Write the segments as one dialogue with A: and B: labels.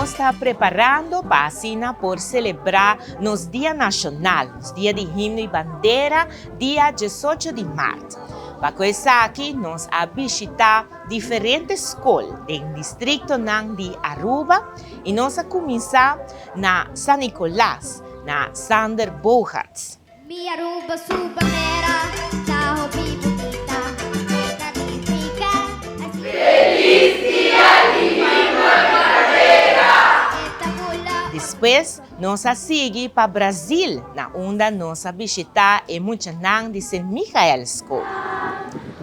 A: Nos ta preparando pa asina por selebrá nos Dia Nashonal, nos Dia di Himno i Bandera, dia diesocho di mart. Pa ku esaki nos a bishitá diferente skol den distriktonan di Aruba i nos a kuminsá na San Nicolas, na Sander Bogaerts.
B: Mi Aruba su bandera ta hopi bunita, e ta nifica asina.
C: Feliz Dia di Himno y Bandera!
B: E ta bula.
A: Despues nos a sigui pa Brazil na unda nos a bishita e muchanan di Sint Michael School.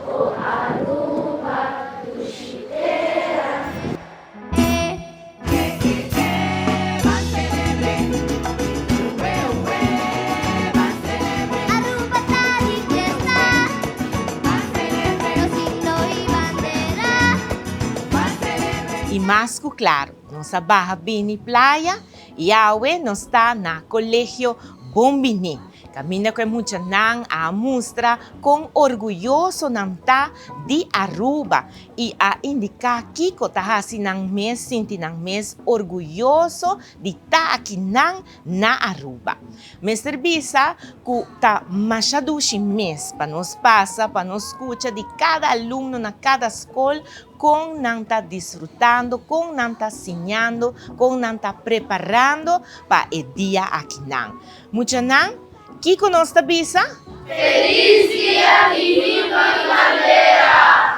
C: O Aruba dushi tera.
A: I mas ku klaru, nos a baha bini playa i awe nos ta na Kolegio Bon Biní. Kaminda ku e muchanan a mustra kon orguyoso nan ta di Aruba i a indiká kiko ta hasi nan mes sinti nan mes orguyoso di ta akinan na Aruba. Mester bisa ku ta masha dushi mes pa nos pasa pa nos skucha di kada alumno na kada skol kon nan ta disfrutando, kon nan ta siñando, kon nan ta preparando pa e dia akinan. Muchanan, kiko nos ta bisa?
C: Feliz Dia di Himno y Bandera!